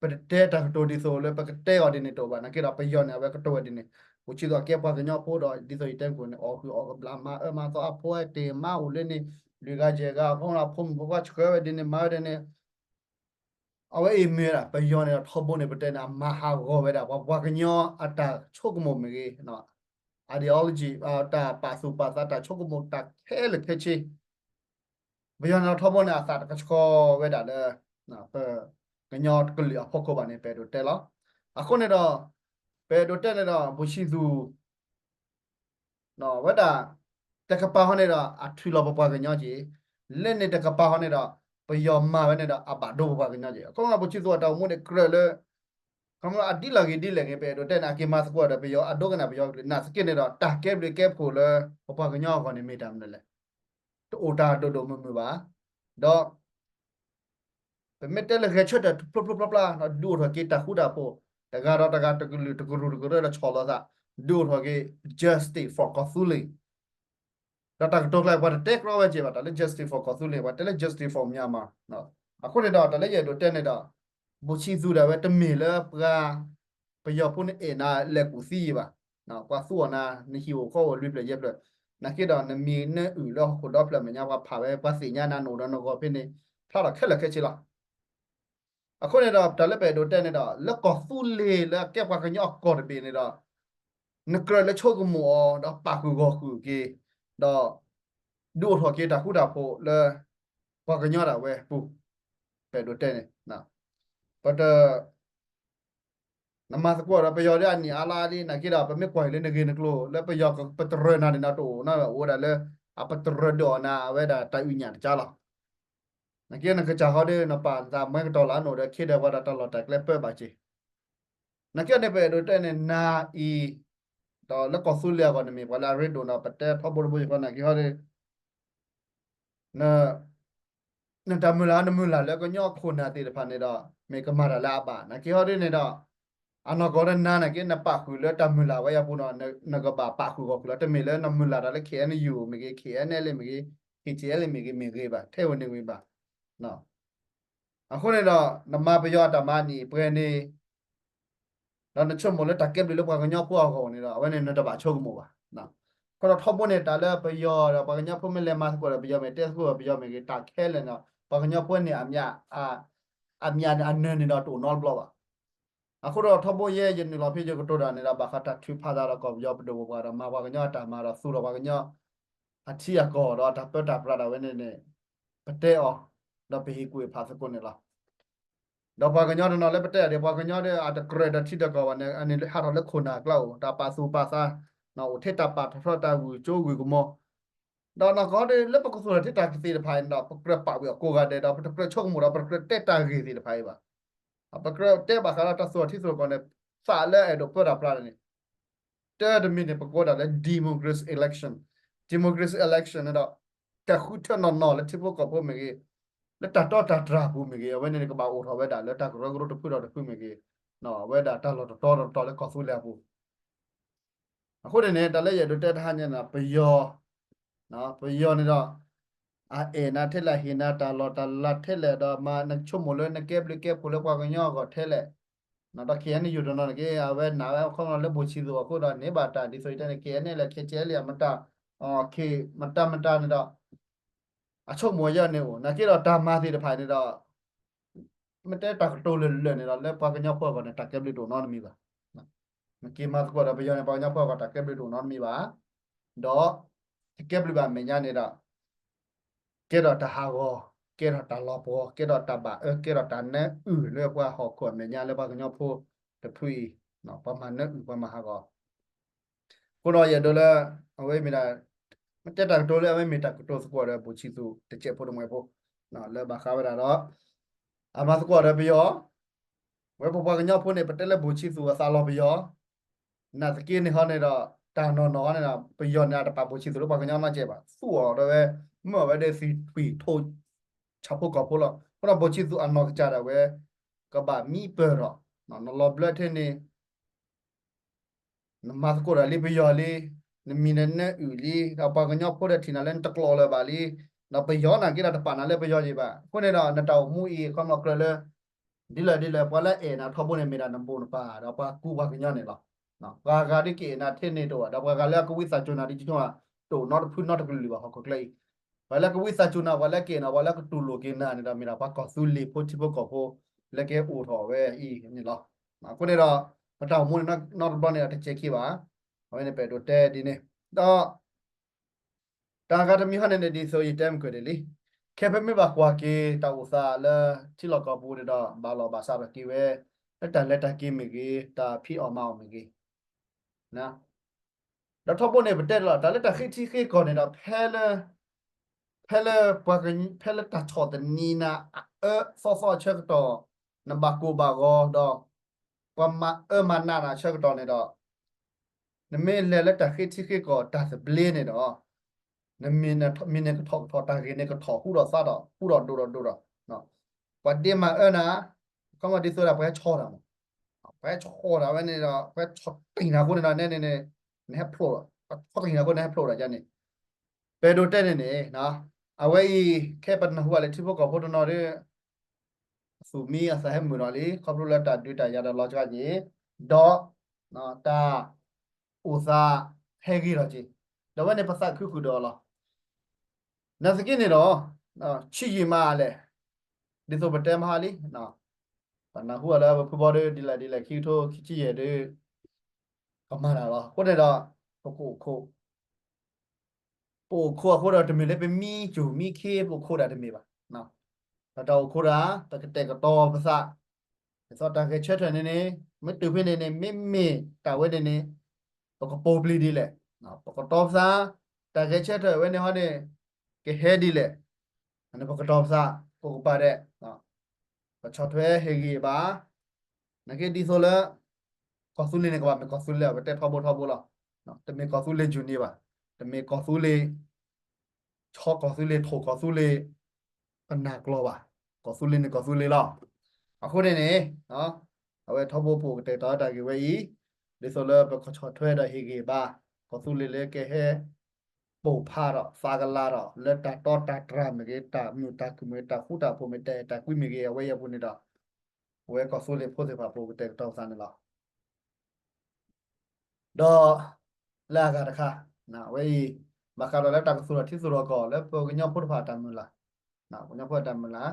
ပတတဲတၢ်ကတိၤဒ်သိးလၢပကတဲအီၤဒ်န့ၣ်တအိၣ်ဘၣ် နာ်က့ဒီးပယီၤန့ၣ် အဝဲကတိၤဝဲဒ်န့ၣ် ဘိၣ်ဆံသူၣ်အကဲပှၤကညီဖိဒီး ဒ်သိးယတဲမုၢ်ကီၢ်န့ၣ် အီၣ်ဟုၣ်အီၣ်ကဘျး မၤအၢမၤသီအဖိဟဲတ့ၢ် မါအိၣ်လၢန့ၣ် လွံၢ်ဂၤယဲၢ်ဂၤ အဖိမုၣ်ဖိခွါဆှၢဝဲဒ်န့ၣ် မၤဝဲဒ်န့ၣ် အဝဲအံၤမ့ၢ်ဝဲဒၣ် ပယီၤန့ၣ်ဒီးထီဘိန့ၣ် ပတဲန့ၣ် အမၤဟးဂီၤဝဲဒၣ် ပှၤပှၤကညီအတၢ်ဆိကမိၣ်မ့ၢ်ဂ့ၤ, ideology တၢ်ပာ်သူၣ်ပာ်သး တၢ်ဆိကမိၣ်တၢ်ခဲလၢာ်ခဲဆ့ ပယီၤန့ၣ်ဒီးထီဘိန့ၣ် အသးတကဆှီဝဲဒၣ်လၢ ပကညီတကလုာ်အဖီခိၣ်ဘၣ်န့ၣ် ပအဲၣ်ဒိးတဲလီၤ. အဃိန့ၣ်ဒီး ပအဲၣ်ဒိးတဲန့ၣ်ဒီး ဘိၣ်ဆံသူၣ် ဝဲဒၣ် တကပၤဟီန့ၣ်ဒီး အထုးလီၤပပှၤကညီက့ၤ, လၢန့ၣ်တကပၤဟီန့ၣ်ဒီး ပယီၤမၤဝဲန့ၣ်ဒီး အဘၣ်ဒိပပှၤကညီက့ၤ. အခီပညီဘိၣ်ဆံသူၣ်အတၢ်အိၣ်မူန့ၣ်ကြၢးလၢ ခီပညီအဒ်လဲၣ်ဂ့ၤဒ်လဲၣ်ဂ့ၤ ပအဲၣ်ဒိးတဲန့ၣ် အက့ၤမၤသကိးဒီးပယီၤ အဒိကနၣ်ပယီၤကလုာ် နာ်သက့န့ၣ်ဒီး တၢ်ကဲဘျုးကဲဖှိၣ်လၢ ပပှၤကညီအဂီၢ်န့ၣ်မ့ၢ်တၢ်မနုၤလဲၣ်. တအိၣ်တၢ်ဒိၣ်ဒိၣ်မုၢ်မုၢ်ဘၣ်. ဒီး ပမ့ၢ်တဲလၢဂဲၤဆၢထၢၣ်ဖျိဖျိဖျါဖျါ ဒုးအိၣ်ထီၣ်က့ၤတၢ်ဃူတၢ်ဖိး, တဂၤဒီးတဂၤတကလုာ်တကရူၢ်တကရၢလၢဆီၣ်လီၤသး, ဒုးအိၣ်ထီၣ်က့ၤ justice for ကီၢ်သူလ့ၤ. ဒီးတၢ်ကတိၤကျါ ပှၤတတဲကြီဝဲက့ၤဘၣ် တၢ်လၢ justice for ကီၢ်သူလ့ၤ ပှၤတဲလၢ justice for Myanmar. အဃိန့ၣ်ဒီး တၢ်လၢယအဲၣ်ဒိးတဲန့ၣ်ဒီး ဘိၣ်ဆံသူၣ်ဒၣ်ဝဲတမ့ၢ်လၢပှၤ ပယီၤဖိန့ၣ်အဲၣ်နၤလဲၤကူၣ်သံယံၤဘၣ်. ပှၤသူအီၤနၤ နဟံၣ်အိၣ်ဃီအိၣ်လွံၢ်ဖျၢၣ်ယဲၢ်ဖျၢၣ်, နာ်က့ဒီးနမံၤနအုၣ်လၢဟီၣ်ခိၣ်ဒီဖျၢၣ်မဲာ်ညါ ပှၤဖးဝဲ ပှၤသ့ၣ်ညါနၤ နအိၣ်ဒီးနဂီၤဖဲန့ၣ် ဖျါထီၣ်ခဲလၢာ်ခဲဆ့လီၤ. အဃိန့ၣ်ဒီး တၢ်လၢပအဲၣ်ဒိးတဲန့ၣ်ဒီး လၢကီၢ်သူလ့ၤလၢအကဲပှၤကညီအကီၢ်တဘ့ၣ်န့ၣ်ဒီး နကြၢးလၢဆိကမိၣ်အီၤ ဒီးပာ်ဃုာ်ဂီၢ်ဃုာ်က့ၤ ဒီး ဒုးအိၣ်ထီၣ်က့ၤတၢ်ဃူတၢ်ဖိးလၢ ပှၤကညီဒၣ်ဝဲပူၤ ပအဲၣ်ဒိးတဲန့ၣ် ပတ နမၤသကိးဒီးပယီၤဒီးအနံၣ်အါလါလံ နာ်က့ဒီး ပမ့ၢ်ကွၢ်အံၤလၢနဂ့ၢ်နကျိၤ လၢပယီၤပတြၢၤနၤန့ၣ် နတအိၣ်နီတဂၤ အိၣ်ဝဲဒၣ်လၢ အပတြၢၤဒုးအီၤနၤ အဝဲဒၣ်တၢ်အုၣ်ညၣ်တကါလီၤ. နာ်က့နကစၢ်ဟီဒီး နပာ်နသးမွဲကတီၤလၢအနိၣ်ဒီး ခ့ဒီးပှၤဒီးတၢ်လီၢ်တၢ်ကျဲပၢဘၣ်က့ၤ နာ်က့န့ၣ် ပအဲၣ်ဒိးတဲန့ၣ် နၤအံၤ ဒီးလၢကီၢ်သူလ့ၤအဂီၢ် နမ့ၢ်ပှၤလၢအရ့ဒိၣ်ဒီး ပတဲထီဘိတဘိယဖီ နာ်က့ဟီဒီး နတၢ်မုၢ်လၢ် နမုၢ်လၢ်လၢကညီခိၣ်နၢ်သ့ၣ်တဖၣ်န့ၣ်ဒီး မ့ၢ်ကမၤတၢ်လၢအဘၣ် နာ်က့ဟီဒ်န့ၣ်ဒီး အနီၢ်ကီၢ်ဒီးနၤနာ်က့ နပာ်ဃုာ်လၢတၢ်မုၢ်လၢ်ဝဲအပူၤဒီး နကဘၣ်ပာ်ဃုာ်ဂီၢ်ဃုာ်လီၤ တမ့ၢ်လၢနမုၢ်လၢ်တၢ်လၢ ခ့ၣ်အဲၣ်ယူၣ် မ့ၢ်ဂ့ၤ ခ့ၣ်အဲၣ်နဲၣ်လ့ မ့ၢ်ဂ့ၤ ခ့ၣ်ကၠ့အဲၣ်လ့ မ့ၢ်ဂ့ၤ မ့ၢ်ဂ့ၤဘၣ် ထဲဝဲန့ၣ်ဂ့ၤဘၣ် အဃိန့ၣ်ဒီး နမၤပယီၤအတၢ်မၤန့ၣ် ပှဲၤန့ၣ် ဒီးနဆိကမိၣ်လၢတၢ်ကဲဘျုးလၢပှၤကညီဖိအဂီၢ်န့ၣ်ဒီး အဝဲန့ၣ်နတဘၣ်ဆိကမိၣ်ဘၣ်. အဃိဒီးထီဘိန့ၣ် တၢ်လၢပယီၤဒီးပှၤကညီဖိမ့ၢ်လဲၤမၤသကိးဒီးပယီၤ မ့ၢ်တဲသကိးဒီးပယီၤမ့ၢ်ဂ့ၤ တၢ်ခဲလၢာ်န့ၣ်ဒီး ပှၤကညီဖိန့ၣ် အမံၤ အမံၤအနၢၤန့ၣ်ဒီးတအိၣ်နီတဘျီဘၣ်. အဃိဒီးထီဘိယဲယနုာ်လီၤဖဲယကတိၤတၢ်န့ၣ်ဒီး ဘၣ်ဃးတၢ်ထုးဖးသးဒီးကီၢ်ပယီၤပဒိၣ်ပပှၢ်ဒီး မၤပှၤကညီအတၢ်မၤဒီးသူၣ်ထီၣ်ပှၤကညီ အထံအကီၢ်ဒီးအတၢ်ပၢတၢ်ပြးဒၣ်ဝဲန့ၣ်န့ၣ် ပတဲအီၤ ဒီးပဟ့ၣ်ကူၣ်ဟ့ၣ်ဖးသကိးန့ၣ်လီၤ. ဒီးပှၤကညီတနီၤလၢပတဲအီၤဒီး ပှၤကညီဒီးအတကြၢးဒီးထံဒီးကီၢ်ဘၣ်န့ၣ် အန့ၣ်ဟးထီၣ်လၢခိၣ်နၢ်အကျါအိၣ် တၢ်ပာ်သူၣ်ပာ်သး အိၣ်ထဲတၢ်ပာ်ထီၣ်ထီတၢ်ဂုာ်ကၠိဂုာ်ကမီၤ ဒီးနီၢ်ကီၢ်ဒီး လၢပကသူၣ်ထီၣ်ထံတၢ်သ့ၣ်တဖၣ်အံၤန့ၣ်ဒီး ပကြၢးပာ်ဝံၤအကိးဂၤဒဲးဒီး ပတကြၢးဆိကမိၣ်ဒီး ပတကြၢးတဲတၢ်ဂ့ၢ်သ့ၣ်တဖၣ်အံၤဘၣ်. ပကြၢးတဲဘၣ်ဃးဒီးတၢ်သူၣ်ထီၣ်ထံသူၣ်ထီၣ်ကီၢ်န့ၣ် သးလၢအဲၣ်ဒိးပၢတၢ်ပြးန့ၣ် တၢ်တမံၤန့ၣ် ပကိးဒၣ်လၢ democracy election, democracy election န့ၣ်ဒီး တၢ်ဃုထၢနီၢ်နီၢ်လၢထံဖိကီၢ်ဖိမ့ၢ်ဂ့ၤ, လၢတၢ်တီတၢ်တြၢ်ပူၤမ့ၢ်ဂ့ၤ, အဝဲန့ၣ်န့ၣ်ကဘၣ်အိၣ်ထီၣ်ဝဲဒၣ်လၢတၢ်ကရၢကရိတဖုဒီးတဖုမ့ၢ်ဂ့ၤ, အဝဲဒၣ်တၢ်လီၢ်တတီၤတတီၤလၢကီၢ်သူလ့ၤအပူၤ အဃိန့ၣ်န့ၣ် တၢ်လၢယအဲၣ်ဒိးတဲတဟါညါန့ၣ် ပယီၤ, ပယီၤန့ၣ်ဒီး အအဲၣ်နၤထဲလဲၣ် ဟ့ၣ်နၤတၢ်လီၢ်တၢ်လၤထဲလဲၣ်ဒီး မၤနဆိကမိၣ်လၢနကဲဘျုးကဲဖှိၣ်လၢပှၤကညီအဂီၢ်ထဲလဲၣ်, ဒီး ခ့ၣ်အဲၣ်ယူၣ် တနီၤန့ၣ်က့ အဝဲနာ်ဝဲအခီပညီလၢဘိၣ်ဆံးသူၣ်အဃိဒီးန့ၢ်ဘၣ်တၢ်ဒ်သိးယတဲန့ၣ် ခ့ၣ်အဲၣ်နဲၣ်လ့ ခ့ၣ်ကၠ့လ့ အမတၤ, ခ့ၣ်မတၤမတၤန့ၣ်ဒီး အဆိကမိၣ်ယဲန့ၣ်အိၣ် နာ်က့ဒီးတၢ်မၤသ့ၣ်တဖၣ်န့ၣ်ဒီး မ့ၢ်တဲတၢ်ကတိၤလၢာ်လၢာ်န့ၣ်ဒီး လၢပှၤကညီဖိအဂီၢ်န့ၣ် တၢ်ကဲဘျုးတအိၣ်နီတမံၤဘၣ်. နက့ၤမၤသကိးဒီးပယီၤန့ၣ် ပှၤကညီဖိအဂီၢ်တၢ်ကဲဘျုးတအိၣ်နီတမံၤဘၣ်. ဒီး တကဲဘျုးဘၣ်အမဲာ်ညါန့ၣ်ဒီး ကဲထီၣ်တၢ်ဟးဂီၤ, ကဲထီၣ်တၢ်လီၤပှီၤ, ကဲထီၣ်တၢ်ဘၣ်အၢ, ကဲထီၣ်တၢ်နၢအုၣ်လၢပှၤဟီၣ်ခိၣ်အမဲာ်ညါလၢပှၤကညီဖိတဖုအံၤ, ပှၤမၤနၢအုၣ်ပှၤမၤဟးဂီၤ အဃိဒီးယအဲၣ်ဒိးလၢ အဝဲမ့ၢ်ဒၣ် မ့ၢ်တဲတၢ်ကတိၤလၢအဝဲမ့ၢ်တၢ်ကတိၤသကိးဒီးဘိၣ်ဆံးသူၣ်တစဲးဖိတမှဲးဖိ လၢဘၣ်ဃးဝဲဒၣ်ဒီး အမၤသကိးဒီးပယီၤ, ဝဲပပှၤကညီဖိန့ၣ် ပတဲလၢဘိၣ်ဆံးသူၣ်အသးလီၤပယီၤ, နာ်သက့န့ၣ်ဟီန့ၣ်ဒီး တၢ်နီၢ်နီၢ်ဟီန့ၣ်ဒီး ပယီၤန့ၣ်အတပာ်ဘိၣ်ဆံးသူၣ်လၢပှၤကညီနီတစဲးဘၣ်, သူၣ်အီၤဒီးဝဲ မၢအီၤဝဲဒီးသံၣ်ထွံၣ်ထိး ဆၣ်ဖိကီၢ်ဖိလီၤ. အဃိဒီးဘိၣ်ဆံးသူၣ်အနီၢ်ကစၢ်ဒၣ်ဝဲ ကဘၣ်မံပၢၢ်ထီၣ်, နလီၤဘျၢထဲန့ၣ် နမၤသကိးတၢ်လံပယီၤလံ, နမံၤနနၢအုၣ်လံ, ဒီးပှၤကညီဖိဒီးထံၣ်နၤလၢနတကျိးလၢၤဘၣ်လံ, ဒီးပယီၤနာ်က့ဒီးတပာ်နၤလၢပယီၤယံၤဘၣ်. အဃိန့ၣ်ဒီး နတၢ်အိၣ်မူအံၤ ခီဖျိကြၢးလၢ ဒ်လဲၣ်ဒ်လဲၣ် ပှၤလၢအအဲၣ်နၤထီဘိန့ၣ် မ့ၢ်ဒၣ်နမိၢ်နပၢ် ဒီးပှၤကူပှၤကညီန့ၣ်လီၤ. ပှၤဂၤဒ်ကအဲၣ်နၤထဲန့ၣ်တအိၣ်ဘၣ်, ဒီးပှၤဂၤလၢအကဝံသးစူၤနၤဒ်ကၠိ တအိၣ်နီတဖုနီတကလုာ်လၢၤဘၣ် ဟီၣ်ခိၣ်ချၢအံၤ ပှၤလၢကဝံသးစူၤနၤ ပှၤလၢကအဲၣ်နၤ ပှၤလၢကတူၢ်လိာ်က့ၤနၤန့ၣ်ဒီး မ့ၢ်ဒၣ်ပှၤကီၢ်သူလ့ၤဖိထံဖိကီၢ်ဖိ လၢကဟဲအိၣ်ထီၣ်ဝဲအံၤန့ၣ်လီၤ. အဃိန့ၣ်ဒီး ပတၢ်အိၣ်မူန့ၣ်နီတဘျီန့ၣ်ဒီး တစဲးခံဘၣ်. အဝဲန့ၣ်ပအဲၣ်ဒိးတဲဒ်န့ၣ် ဒီး တၢ်ဂၤတမံၤဟီန့ၣ်န့ၣ် ဒ်သိးယတဲမုၢ်ကၢၢ်ဒ်လံ, ခဲဖဲမ့ၢ်ဘၣ်ကွၢ်က့ၤတၢ်အိၣ်သးလၢထံလီၢ်ကီၢ်ပူၤန့ၣ်ဒီး ဘၣ်လီၢ်ဘၣ်စးထီၣ်က့ၤဝဲ လၢတၢ်လဲၤတၢ်က့ၤမ့ၢ်ဂ့ၤ, တၢ်ဖံးအီၣ်မၤအီၣ်မ့ၢ်ဂ့ၤ, ဒီးထီဘိန့ၣ် ပတဲလီၤ တၢ်လၢတၢ်ဃ့ထံဃ့ကီၢ်န့ၣ်ဒီး ဖဲလၢ ဖဲလၢပှၤက ဖဲလၢတၢ်ဆီၣ်သနံးနၤအအၢသီသီအဆၢကတီၢ်, နဘၣ်ကိၢ်ဘၣ်ဂီၤဒီး ပှၤမၤအၢမၤနးနၤအဆၢကတီၢ်န့ၣ်ဒီး နမ့ၢ်လဲၤလၢတၢ်ဃ့ထံဃ့ကီၢ်တၢ်သဘျ့န့ၣ်ဒီး နမံၤန့ၣ်ကထီၣ်ကထီၣ် တၢ်ဂ့ၢ်န့ၣ်ကထီၣ်ဟူထီၣ်သါထီၣ် ဟူထီၣ်ဒိၣ်ထီၣ်ဒိၣ်ထီၣ်, ပှၤဒ့မၤအၢနၤ, ခီမီဒ်သိးဒၣ်ပှၤဟဲဆီၣ်တၢ်မး, ပှၤဟဲဆီၣ်တၢ်ဝဲန့ၣ်ဒီး ပှၤဟဲဆီၣ်တံၢ်နၤအဃိန့ၣ်ဒီး နဲန့ၣ်န့ၣ် နဟဲဖျိးဒီး ပှၤဆီၣ်တံၢ်နၤအဃိန့ၣ် နဟဲဖျိးဒီးယန့ၣ် ပအဲၣ်ဒိးတဲန့ၣ်န့ၣ် အဝဲအံၤ ခဲပနၢ်ဟူဘၣ်လၢထံဖိကီၢ်ဖိတနီၤဒီး အသူၣ်မံအသးဟဲမုာ်ဒီးလံ ခီဖျိလၢတၢ်ဒုးတၢ်ယၤဒီးလီၤစှၤက့ၤ, ဒီး တၢ်အိၣ်သးဟဲဂ့ၤထီၣ်က့ၤ, ဒီးဝဲန့ၣ်ပသးခုဃုာ်ဒီးအီၤလီၤ. နာ်သက့န့ၣ်ဒီး ဆံးယံာ်မးလဲၣ်, ဒ်သိးပတဲမဟါလံ, ပ ပနၢ်ဟူအီၤလၢပဖုဘီဒီး ဒ်လဲၣ်ဒ်လဲၣ် ခံကထိခံဆံယဲၢ်ဒီး ကမၤတၢ်လီၤ. အဃိန့ၣ်ဒီး ပကအိၣ်ခိး ပအိၣ်ခိးအဃိဒီး တမ့ၢ်လၢပမံစူၢ်မံခ့ ပအိၣ်ခိးတၢ်တမ့ၢ်ဘၣ်. ဒီးတၢ်အိၣ်ခိးတၢ် ပကတဲာ်ကတီၤပသး, ဒ်သိးတၢ်ဂဲၤဆၢထၢၣ်န့ၣ်န့ၣ် မ့ၢ်တုၤဖဲန့ၣ်န့ၣ် မ့မ့ၢ်တၢ်ဝဲန့ၣ်န့ၣ် ပကပိာ်ပျံၤဒ်လဲၣ်, ပကတီၤပသး, တၢ်ဂဲၤဆၢထၢၣ်ဝဲန့ၣ်ဟီန့ၣ် ကဟဲဒ်လဲၣ်, န့ၣ်ပကတီၤပသး ပကပာ်ဒဲး ပဆီၣ်ထွဲဟ့ၣ်ဂံၢ်ဘါ, နာ်က့ဒ်သိးလၢ ကီၢ်သူလ့ၤန့ၣ် ကဘၣ်မ့ၢ်ကီၢ်သူလ့ၤ ပတဲထီဘိထီဘိလီၤ. တမ့ၢ်ကီၢ်သူလ့ၤယူၢ်န့ၣ်ဘၣ်, တမ့ၢ်ကီၢ်သူလ့ၤ ဆီကီၢ်သူလ့ၤ ထိၣ်ကီၢ်သူလ့ၤ ပနၢ်ကျီၢ်ဘၣ်. ကီၢ်သူလ့ၤန့ၣ်ကီၢ်သူလ့ၤလီၤ. အဃိန့ၣ်န့ၣ် အဝဲထီဘိပအိၣ်ကတဲာ်ကတီၤတၢ်ဂ့ၢ်ဝဲအံၤ, ဒ်သိးလၢပကဆီၣ်ထွဲဒီးဟ့ၣ်ဂံၢ်ဘါ ကီၢ်သူလ့ၤလၢကဟဲ ပိာ်ဖးဒီးသးကလၤဒီး လၢတၢ်တီတၢ်တြၢ်မ့ၢ်ဂ့ၤ, တၢ်မုာ်တၢ်ခုၣ်မ့ၢ်ဂ့ၤ, တၢ်ဃူတၢ်ဖိးမ့ၢ်ဂ့ၤ, တၢ်အဲၣ်တၢ်ကွံမ့ၢ်ဂ့ၤ, အဝဲအံၤအပူၤန့ၣ်ဒီး ပဝဲကီၢ်သူလ့ၤဖိသ့ၣ်တဖၣ် ပအိၣ်ကတဲာ်ကတီၤပသးန့ၣ်လီၤ. ဒီး လၢအဂၤတခါ အဝဲအံၤ ဘၣ်ဃးဒီးလၢတၢ်ကသူၣ်ထီၣ်ထံသူၣ်ထီၣ်ကီၢ် လၢပှၤကညီဖိတဖၣ်အတၢ်မုၢ်လၢ်, ပှၤကညီဖိအတၢ်မုၢ်လၢ်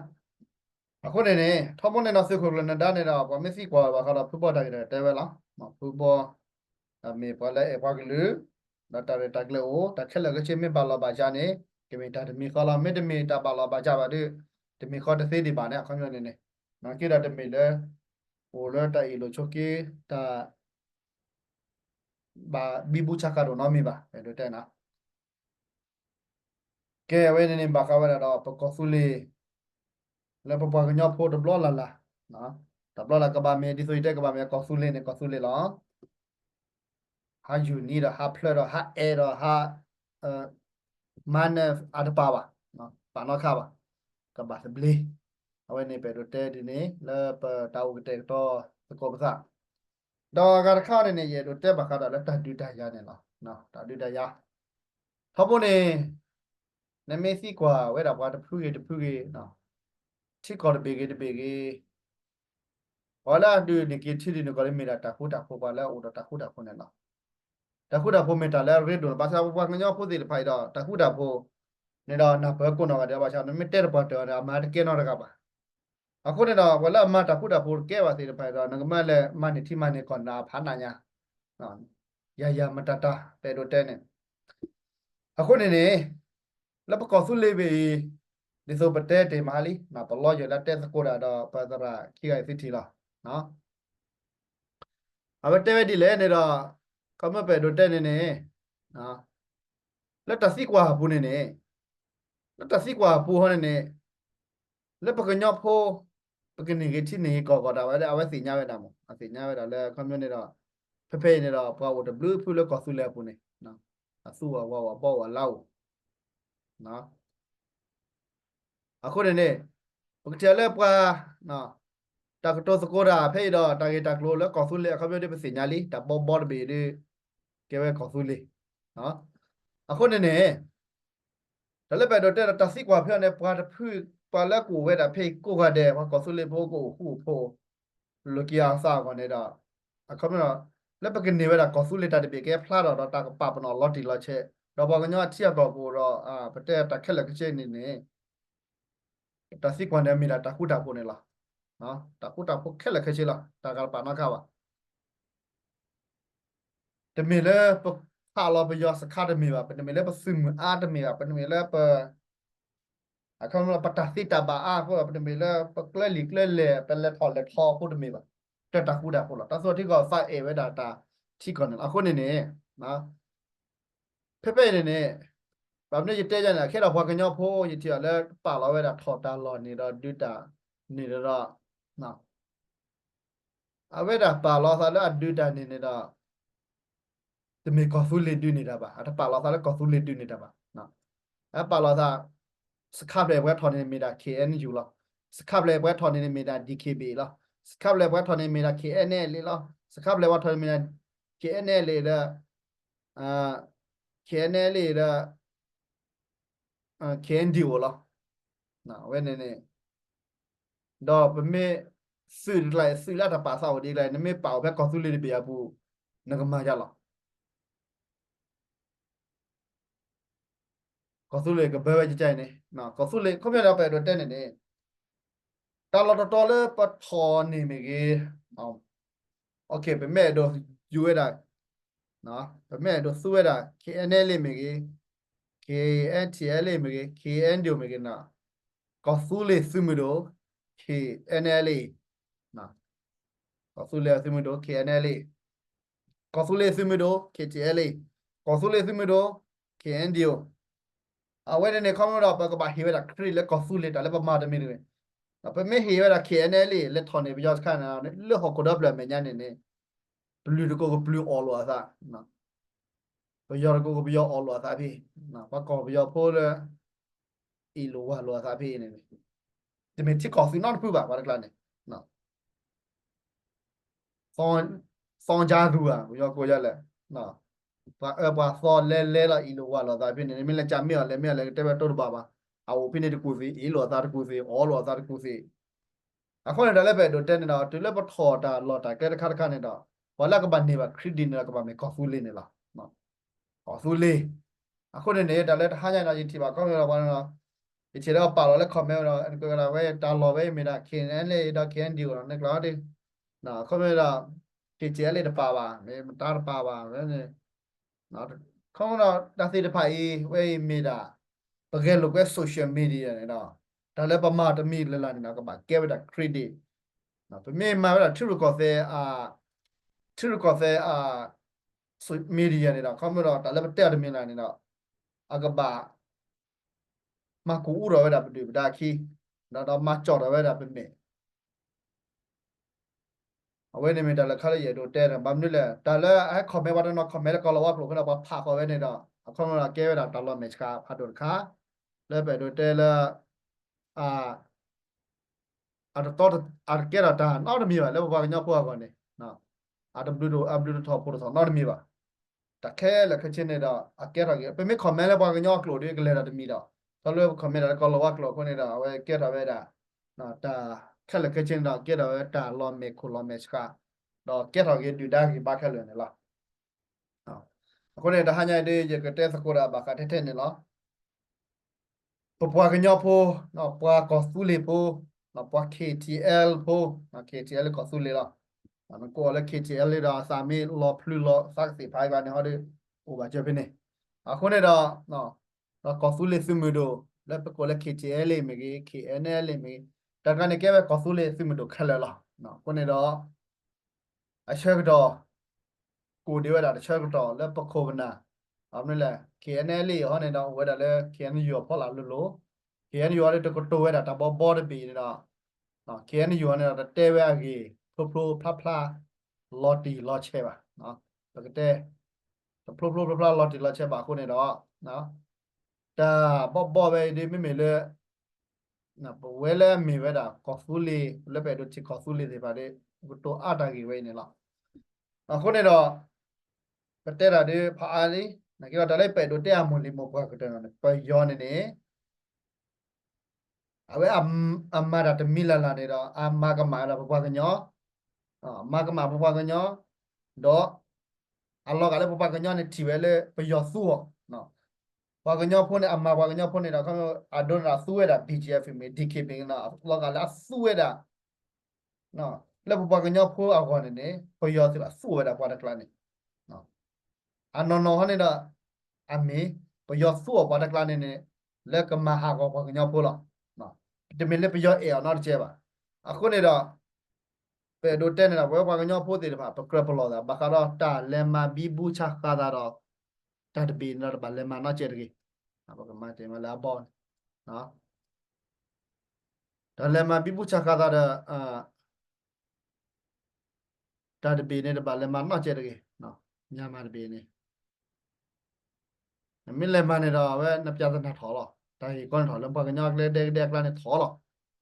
အဃိန့ၣ်န့ၣ် ထီဘိန့ၣ်ဒီး သုးခိၣ်ကျၢၢ်နၢၤဒါန့ၣ်ဒီး ပှၤမ့ၢ်သံကွၢ်ဘၣ်ဃးဒီးဖုဘီတၢ်ဂ့ၢ်တၢ်ကျိၤတဲဝဲလီၤ. ဖုဘီ မ့ၢ်ပှၤလၢအဲၣ်ပှၤကလုာ် ဒီးတၢ်ရဲၣ်တၢ်ကျဲၤအိၣ် တၢ်ခဲလၢာ်ခဲဆ့မ့ၢ်ဘၣ်လီၤဘၣ်စးန့ၣ် ကမ့ၢ်တၢ်တမံၤဃီလီၤ. မ့တမ့ၢ်တၢ်ဘၣ်လီၤဘၣ်စးဘၣ်ဒီး တမံၤဃီတသ့ဒံးဘၣ်န့ၣ် အခီပညီန့ၣ်န့ၣ် က့ဒီးတမ့ၢ်လၢ အိၣ်လၢတၢ်အ့ၣ်လိာ်ဆိးက့ တၢ် ဘၣ်ဘံဘူဆးဃာ်ဒိၣ်နီတမံၤဘၣ် အဲၣ်ဒိးတဲနၤ ကဲ အဝဲန့ၣ်န့ၣ် ဘၣ်ဃးဝဲဒၣ်ဒီး ပကီၢ်သူလ့ၤ လၢပပှၤကညီဖိတဘျီလၢ်လၢ် တဘျီလၢ်ကဘၣ်မ့ၢ် ဒ်သိးယတဲကဘၣ်မ့ၢ် ကီၢ်သူလ့ၤန့ၣ် ကီၢ်သူလ့ၤလီၤ. ဟးယူၢ်နံၤဒီး ဟးဖျၢၣ်ဒီး ဟးအဲၣ်ဒီး ဟး မၤနၢၤအတပာ်ဘၣ်, ပာ်နီၣ်ခါဘၣ်, ကဘၣ်သဘျ့. အဝဲန့ၣ် ပအဲၣ်ဒိးတဲဒ်န့ၣ် လၢပတၢ်အိၣ်ကတဲာ်ကတီၤသကိးပသး ဒီးအဂၤတခါန့ၣ်န့ၣ် ယအဲၣ်ဒိးတဲဘၣ်ဃးဒီးလၢတၢ်ဒုးတၢ်ယၤန့ၣ်လီၤ. တၢ်ဒုးတၢ်ယၤ ထီဘိန့ၣ် နမ့ၢ်သံကွၢ်ဝဲဒၣ်ပှၤတဖုဂ့ၤတဖုဂ့ၤ ထံကီၢ်တဘ့ၣ်ဂ့ၤတဘ့ၣ်ဂ့ၤ ပှၤလၢအဒုးန့ၢ်က့ၤထံဒုးန့ၢ်ကီၢ်န့ၣ် မ့ၢ်ဒၣ်တၢ်ဃူတၢ်ဖိး ပှၤလၢအအိၣ်ဒီးတၢ်ဃူတၢ်ဖိးန့ၣ်လီၤ. တၢ်ဃူတၢ်ဖိးမ့ၢ်တၢ်လၢအရ့ဒိၣ်လီၤ. ဘၣ်ဆၣ်ပပှၤကညီဖိသ့ၣ်တဖၣ်အံၤဒီး တၢ်ဃူတၢ်ဖိးန့ၣ်ဒီး နၢ်ပၢၢ်ကိးနီၢ်ဂၤဒဲး ဘၣ်ဆၣ်နမ့ၢ်တဲတပှၢ်တၢၢ်န့ၣ် အမၤတကဲနီတဂၤဘၣ်. အဃိန့ၣ်ဒီး ပှၤလၢအမၤတၢ်ဃူတၢ်ဖိးတကဲဘၣ်သ့ၣ်တဖၣ်ဒီး နကမၢလဲၤမၤန့ၢ်ထံမၤန့ၢ်ကီၢ်နၤဖးနးညါ ယၤယၤမတၤတၤ ပအဲၣ်ဒိးတဲန့ၣ်. အဃိန့ၣ်န့ၣ် လၢပကီၢ်သူလ့ၤဘ့ၣ်အံၤ ဒ်သိးပတဲတ့ၢ်မးလံ ပလီယိာ်လၢတဲသကိးတၢ်ဒီး ပသရၣ်ခံဂၤအံၤသုထံၣ်လီၤ. အဝဲတဲဝဲဒ်လဲၣ်န့ၣ်ဒီး ခီမ့ၢ်ပအဲၣ်ဒိးတဲန့ၣ်န့ၣ် လၢတၢ်သံကွၢ်အပူၤန့ၣ်န့ၣ် လၢတၢ်သံကွၢ်အပူၤဟီန့ၣ်န့ၣ် လၢပကညီဖိ ပကန့ၢ်က့ၤထံန့ၢ်ကီၢ်ဂီၢ်တၢ်ဝဲ အဝဲသ့ၣ်ညါဝဲဒၣ်မး အသ့ၣ်ညါဝဲဒၣ်လၢ ခီပညီန့ၣ်ဒီး ဖဲဖဲအံၤန့ၣ်ဒီး ပှၤအိၣ်တဘျုးဖုလၢကီၢ်သူလ့ၤအပူၤန့ၣ် အသူအီၤဝးအီၤဘီအီၤလါအီၤ အဃိန့ၣ်န့ၣ် ပကထံၣ်လၢပှၤ တၢ်ကတိၤသကိးတၢ်ဖဲအံၤဒီး တၢ်ဂ့ၢ်တၢ်ကျိၤလၢကီၢ်သူလ့ၤအခီပညီဒ်ပသ့ၣ်ညါလံ တၢ်ဘီဘီတဘ့ၣ်အံၤဒီး ကဲဝဲကီၢ်သူလ့ၤ အဃိန့ၣ်န့ၣ် တၢ်လၢပအဲၣ်ဒိးတဲဒီးတၢ်သံကွၢ်ဖဲအံၤန့ၣ် ပှၤတဖု ပှၤလၢကအိၣ်ဝဲဒၣ်ဖဲအံၤကိးဂၤဒဲး ပှၤကီၢ်သူလ့ၤဖိကအိၣ်ဃူအိၣ်ဖိး လိာ်က့ၤအသးအဂီၢ်န့ၣ်ဒီး အခီပညီ လၢပကန့ၢ်ဝဲဒၣ်ကီၢ်သူလ့ၤတၢ်တဘ့ၣ်ကဲဖျါထီၣ်ဒီးတၢ်ကပာ်ပနီၣ်လီၤတံၢ်လီၤဆဲး ဒီးပှၤကညီအထံအကီၢ်ကအိၣ်ဒီး ပတဲတၢ်ခဲလၢာ်ခဲဆ့န့ၣ်န့ၣ် တၢ်သံကွၢ်န့ၣ်မ့ၢ်ဒၣ်တၢ်ဃူတၢ်ဖိးန့ၣ်လီၤ. တၢ်ဃူတၢ်ဖိးခဲလၢာ်ခဲဆ့လီၤ တၢ်ဂၤတပာ်နီၣ်ခါဘၣ် တမ့ၢ်လၢပခးလီၤပယီၤစခါတမ့ၢ်ဘၣ်, ပတမ့ၢ်လၢပသုးမုၢ်အါတမ့ၢ်ဘၣ်, ပတမ့ၢ်လၢပ အခီပညီ ပတၢ်သ့တၢ်ဘၣ်အါအဃိ ပတမ့ၢ်လၢပကျဲလံာ်ကျဲလဲၢ် ပလဲၤထီၣ်လဲၤထီအဃိတမ့ၢ်ဘၣ်, တၢ်ဃူတၢ်ဖိးလီၤ. တၢ်သူၣ်ထံကီၢ်သးအဲၣ်ဝဲဒၣ်တၢ်ထံကီၢ်န့ၣ်လီၤ. အဃိန့ၣ်န့ၣ် ဖဲဖဲအံၤန့ၣ်န့ၣ် ဘၣ်မနုၤယတဲယၤန့ၣ် အခဲဒီးပှၤကညီဖိ ယထံၣ်အီၤလၢပာ်လီၤဝဲဒၣ်ထီၣ်တၢ်လီၢ်န့ၣ်ဒီးဒုးတၢ်န့ၣ်ဒီး အဝဲဒၣ်ပာ်လီၤသးလၢအဒုးတၢ်န့ၣ်န့ၣ်ဒီး တမ့ၢ်ကီၢ်သူလ့ၤဒုးန့ၢ်တၢ်ဘၣ်, အတပာ်လီၤသးလၢကီၢ်သူလ့ၤဒုးန့ၢ်တၢ်ဘၣ်. အပာ်လီၤသး စခါဖျၢၣ်ပှဲၤထီၣ်န့ၣ်မ့ၢ်ဒၣ် K N U လီၤ. စခါဖျၢၣ်ပှဲၤထီၣ်န့ၣ်မ့ၢ်ဒၣ် D K B A လီၤ. စခါဖျၢၣ်ပှဲၤထီၣ်န့ၣ်မ့ၢ်ဒၣ် K N L A လီၤ. စခါဖျၢၣ်ပှဲၤထီၣ်န့ၣ်မ့ၢ်ဒၣ် K N L A ဒီး K N L A ဒီး K N D O လီၤ. အဝဲန့ၣ်န့ၣ် ဒီးပမ့ၢ်သုးတကျါအံၤ သုးလၢအတပာ်သးအိၣ်ဒ်လဲၣ် နမ့ၢ်ပာ်အိၣ်ဖဲကီၢ်သူလ့ၤတဘ့ၣ်အပူၤ နကမၤယါလီၤ. ကီၢ်သူလ့ၤကဘၢဝဲကကဲအံၤန့ၣ် ကီၢ်သူလ့ၤ ခီပညီဒီးပအဲၣ်ဒိးတဲန့ၣ်န့ၣ် တၢ်လီၢ်တတီၤလၢပထီၣ်န့ၣ်မ့ၢ်ဂ့ၤ, ပမ့ၢ်အဲၣ်ဒိးယူၤဝဲဒၣ်, ပမ့ၢ်အဲၣ်ဒိးသူဝဲဒၣ် K N L A မ့ၢ်ဂ့ၤ, K N T L A မ့ၢ်ဂ့ၤ, K N D O မ့ၢ်ဂ့ၤန့ၣ်, ကီၢ်သူလ့ၤသုးမုၢ်ဒိၣ် K N L A, ကီၢ်သူလ့ၤသုးမုၢ်ဒိၣ် K N L A, ကီၢ်သူလ့ၤသုးမုၢ်ဒိၣ် K T L A, ကီၢ်သူလ့ၤသုးမုၢ်ဒိၣ် K N D O. အဝဲန့ၣ်န့ၣ် ခီဖျိဒီး ပကဘၣ်ဟ့ၣ်ဝဲဒၣ် credit လၢကီၢ်သူလ့ၤ တၢ်လၢပမၤတမံၤတဂ့ၤ, ပမ့ၢ်ဟ့ၣ်ဝဲဒၣ် K N L A လဲၤထီၣ်န့ၢ်ပယီၤတခါန့ၣ် လၢဟီၣ်ခိၣ်ဒီဖျၢၣ်အမဲာ်ညါန့ၣ်န့ၣ် ပျုၤတကိးကပျုၤအီၣ်လိာ်အသး, ပယီၤတကိးကပယီၤအီၣ်လိာ်အသးဖဲ, ပှၤကီၢ်ပယီၤဖိလၢ အ့ၣ်လိာ်ဝါလိာ်အသးဖဲအံၤန့ၣ်, တမ့ၢ်ထံကီၢ်သုးနီတဖုဘၣ် ပှၤတကျါန့ၣ်, သီကၠါသူဧါ ပယီၤကိးယၤလဲၣ်, ပှၤအၢပှၤသီလဲလဲလီၤ အ့ၣ်လိာ်ဝါလိာ်အသးဖဲန့ၣ် မ့ၢ်လဲၤကၢ်မ့ၢ်အီၤလဲၤမ့ၢ်အီၤလဲၤကတဲဝဲတိၢ်တဘၣ်ဘၣ်, အအိၣ်ဖဲန့ၣ်တကူၣ်သ့ၣ် အ့ၣ်လိာ်အသးတကူၣ်သ့ၣ် အီၣ်လိာ်အသးတကူၣ်သ့ၣ်. အဃိန့ၣ် တၢ်လၢပအဲၣ်ဒိးတဲန့ၣ်ဒီး တုၤလၢပထီၣ်တၢ်လီၢ်တၢ်ကျဲတခါတခါန့ၣ်ဒီး ပှၤလၢကဘၣ်န့ၢ်ဘၣ် credit န့ၣ်ဒီး ကဘၣ်မ့ၢ်ကီၢ်သူလ့ၤန့ၣ်လီၤ. ကီၢ်သူလ့ၤ, အဃိန့ၣ်န့ၣ် တၢ်လၢတဟါညါဒီး ယထံၣ်ဘၣ်ခီမ့ၢ်ဒီးပှၤန့ၣ်ဒီး ယထံၣ်လၢပာ်လီၤလၢ comment ဒီး ကဝဲဒၣ်ဝဲတၢ်လီၢ်ဝဲအံၤမ့ၢ်ဒၣ် K N L A ဒီး K N D O လီၤ န့ၣ်ကျါဒ်, ခီမ့ၢ်ဒီး K T L A တပာ်ဘၣ် မ့ၢ်မတၤတပာ်ဘၣ်ဝဲန့ၣ် ခီမ့ၢ်ဒီးတၢ်သ့ၣ်တဖၣ်အံၤ ဝဲအံၤမ့ၢ်ဒၣ် ပဂဲၤလိာ်ကွဲ social media န့ၣ်ဒီး တၢ်လၢပမၤတမံၤလၢ်လၢ်န့ၣ်ဒီး ကဘၣ်ကဲဝဲဒၣ် credit, ပမ့ၢ်မၤဝဲဒၣ်ထံရူၢ်ကီၢ်သဲးအ, ထံရူၢ်ကီၢ်သဲးအ, media န့ၣ်ဒီး ခီမ့ၢ်ဒီးတၢ်လၢပတဲအီၤတမံၤလၢ်န့ၣ်ဒီး အကဘၣ် မၤကူၣ်အူထီၣ်ဝဲဒၣ်ပဒုၣ်ပဒါအခံ, ဒီးဒီးမၤကၠီၣ်ထီၣ်ဝဲဒၣ်ပမဲာ် အဝဲန့ၣ်မ့ၢ်တၢ်လၢခါလၢယအဲၣ်ဒိးတဲန့ၣ် ဘၣ်မနုၤလဲၣ် တၢ်လၢအဟဲ comment ပှၤတနီၤ comment လၢကီၢ်လီၤဝါကျိာ်အဃိန့ၣ် ပှၤဖးဃီၤဝဲန့ၣ်ဒီး အခီမ့ၢ်ဒီးကဲဝဲဒၣ်တၢ်လီၤမဲာ်ဆှးဖးဒိၣ်တခါ, လၢပအဲၣ်ဒိးတဲလၢ အ, အတတီ အတကဲထီၣ်တၢ်နီတမံၤဘၣ် လၢပပှၤကညီဖိအဂီၢ်န့ၣ်, အတဘျုးတထီၣ်ဖိတထီၣ်နီတမံၤဘၣ်. တၢ်ခဲလၢာ်ခဲဆ့န့ၣ်ဒီး အကဲထီၣ်က့ၤ ပမ့ၢ် comment လၢပှၤကညီအကျိာ်ဒီး ကလဲၤဒီးတမံၤဒီး ခီဖျိ comment တၢ်လၢကီၢ်လီၤဝါကျိာ်အဃိန့ၣ်ဒီး အဝဲကဲထီၣ်ဝဲဒၣ် တၢ်ခဲလၢာ်ခဲဆ့န့ၣ်ဒီး ကဲထီၣ်ဝဲတၢ်လီၤမဲာ်ခိၣ်လီၤမဲာ်ဆှး, ဒီးကဲထီၣ်က့ၤဒုၣ်ဒါဂ့ၢ်ဘါခဲလၢာ်န့ၣ်လီၤ. အဃိန့ၣ် တဟါညါအံၤဒ် ယကတဲသကိးဒၣ်ဘၣ်ဃးထဲထဲန့ၣ်လီၤ. ပပှၤကညီဖိ, ပှၤကီၢ်သူလ့ၤဖိ, ပှၤ K T L ဖိ, K T L ကီၢ်သူလ့ၤလီၤ. နကိးအီၤလၢ K T L ဒီးအသးမ့ၢ်လီၤဖျုးလီၤသးကသ့ၣ်ဖးအံၤဘၣ်န့ၣ် ဟီဒီး အိၣ်ဘၣ်စၢၤဖဲန့ၣ်. အဃိန့ၣ်ဒီး ဒီးကီၢ်သူလ့ၤသုးမုၢ်ဒိၣ် လၢပကိးလၢ K T L မ့ၢ်ဂ့ၤ K N L မ့ၢ်ဂ့ၤ တၢ်တခါန့ၣ်ကဲဝဲကီၢ်သူလ့ၤသုးမုၢ်ဒိၣ်ခဲလၢာ်လီၤ. အဃိန့ၣ်ဒီး အဆၢကတီၢ် ကိးဒံးဝဲဒၣ်တဆၢကတီၢ်လၢပခိၣ်ပနၢ်, မနုၤလဲၣ် K N L ဟီန့ၣ်ဒီး အိၣ်ဝဲဒၣ်လၢ K N U အဖီလာ်လိၤလိၤ, K N U ဟီဒီးတကတိၤဝဲဒၣ်တၢ်ဘီဘီတဘ့ၣ်န့ၣ်ဒီး K N U ဟီန့ၣ်ဒီး တတဲဝဲအဂ့ၢ် ဖျိဖျိဖျါဖျါ လီၤတံၢ်လီၤဆဲးဘၣ်. ပကတဲ တဖျိဖျိဖျါဖျါလီၤတံၢ်လီၤဆဲးဘၣ်အဃိန့ၣ်ဒီး တၢ်ဘီဘီဝဲအံၤဒ်မ့မ့ၢ်လၢ ပဝဲလၢအမ့ၢ်ဝဲဒၣ်ကီၢ်သူလ့ၤ လၢပအဲၣ်ဒိးထံၣ်ကီၢ်သူလ့ၤသ့ၣ်တဖၣ်ဒီး ပကတိၤအါတၢ်ဂ့ၢ်ဝဲအံၤန့ၣ်လီၤ. အဃိန့ၣ်ဒီး ပတဲတၢ်ဒီးဖးအါလံ, နာ်က့ဒီးတၢ်လၢပအဲၣ်ဒိးတဲအမိၢ်လံၤမိၢ်ပှၢ်ကတၢၢ်န့ၣ် ပယီၤန့ၣ်န့ၣ် အဝဲ အမၤတၢ်တမံၤလၢ်လၢ်န့ၣ်ဒီး အမၤကမၣ်ဝဲဒၣ်ပပှၤကညီ, မၤကမၣ်ပပှၤကညီ, ဒီး အလီၤဂာ်လၢပပှၤကညီန့ၣ်ထံၣ်ဝဲလၢပယီၤသူအီၤ, ပှၤကညီဖိန့ၣ် အမၤပှၤကညီဖိန့ၣ်ဒီး အဒိန့ၣ်ဒီးသူဝဲဒၣ် B G F မ့ၢ် D K B န့ၣ် အလီၤဂာ်လၢအသူဝဲဒၣ် လၢပပှၤကညီဖိအဂီၢ်န့ၣ်န့ၣ် ပယီၤသ့ၣ်ဘၣ်သူဝဲဒၣ်ပှၤတကျါန့ၣ် အနီၢ်နီၢ်ဟီန့ၣ်ဒီး အမ့ၢ် ပယီၤသူအီၤပှၤတကျါန့ၣ်န့ၣ် လၢကမၤဟးဂီၤပှၤကညီဖိလီၤ. တမ့ၢ်လၢပယီၤအဲၣ်အီၤနီတကဲဘၣ်. အဃိန့ၣ်ဒီး ပအဲၣ်ဒိးတဲန့ၣ်ဒီး ပဝဲပှၤကညီဖိသ့ၣ်တဖၣ် ပကြၢးပလီၢ်သး ဘၣ်ဃးဒီးတၢ်လဲၤမၤဘံဘူဆးဃာ်သးဒီး တၢ်တဘ့ၣ်န့ၣ်ဒီး တဘၣ်လဲၤမၤနီတစဲးတဂ့ၤ. ပကမၤတ့ၢ်မးလၢအဘီန့ၣ် တၢ်လဲၤမၤဘံဘူဆးဃာ်သးဒီး တၢ်တဘ့ၣ်န့ၣ် တဘၣ်လဲၤမၤနီၢ်ကဲတဂ့ၤ. မၤတဘ့ၣ်န့ၣ် နမ့ၢ်လဲၤမၤန့ၣ်ဒီး အဝဲနပြဿနာထီၣ်လီၤ. တၢ်ဂ့ၢ်ကီန့ၣ်ထီၣ်လၢပှၤကညီကျဲဒဲကဒဲအကျါန့ၣ်ထီၣ်လီ